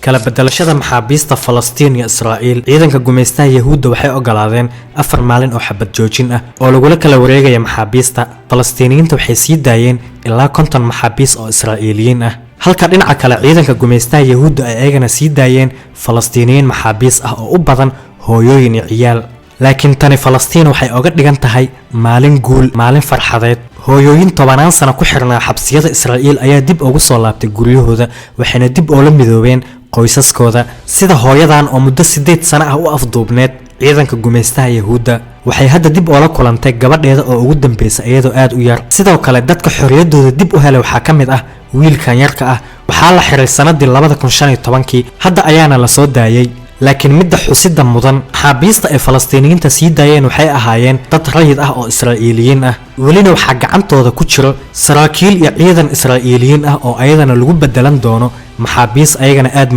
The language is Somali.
Kala bedelashada maxaabiista Falastiin iyo Israa'iil, ciidanka gumaystaha Yahuudda waxay ogolaadeen 4 maalin oo xabad joojin ah oo lagula kala wareegaya maxaabiista. Falastiiniyiinta waxay sii daayeen ilaa 50 maxaabiis oo Israa'iiliyiin ah, halka dhinaca kale ciidanka gumaystaha Yahuudda ay ayagana sii daayeen Falastiiniyiin maxaabiis ah oo u badan hooyooyin iyo ciyaal. Laakiin tani Falastiin waxay oga dhigan tahay maalin guul, maalin farxadeed. Hooyooyin tobanaan sano ku xirnaa xabsiyada Israa'iil ayaa dib ugu soo laabtay guryahooda, waxayna dib oola midoobeen qoysaskooda, sida hooyadan oo muddo 8 sano ah u afduubneed ciidanka gumaystaha Yahuudda. Waxay hadda dib oola kulantay gabadheeda oo ugu dambeysa iyadoo aad u yar. Sidoo kale dadka xorriyaddooda dib u helay waxaa ka mid ah wiilkan yarka ah. Waxaa la xiray sannadii 2015-kii, hadda ayaana la soo daayey. Laakiin midda xusida mudan, maxaabiista ay Falastiiniyiinta sii daayeen waxay ahaayeen dad rayid ah oo Israa'iiliyiin ah. Welina waxaa gacantooda ku jiro saraakiil iyo ciidan Israa'iiliyiin ah oo ayadana lagu bedelan doono maxaabiis ayagana aad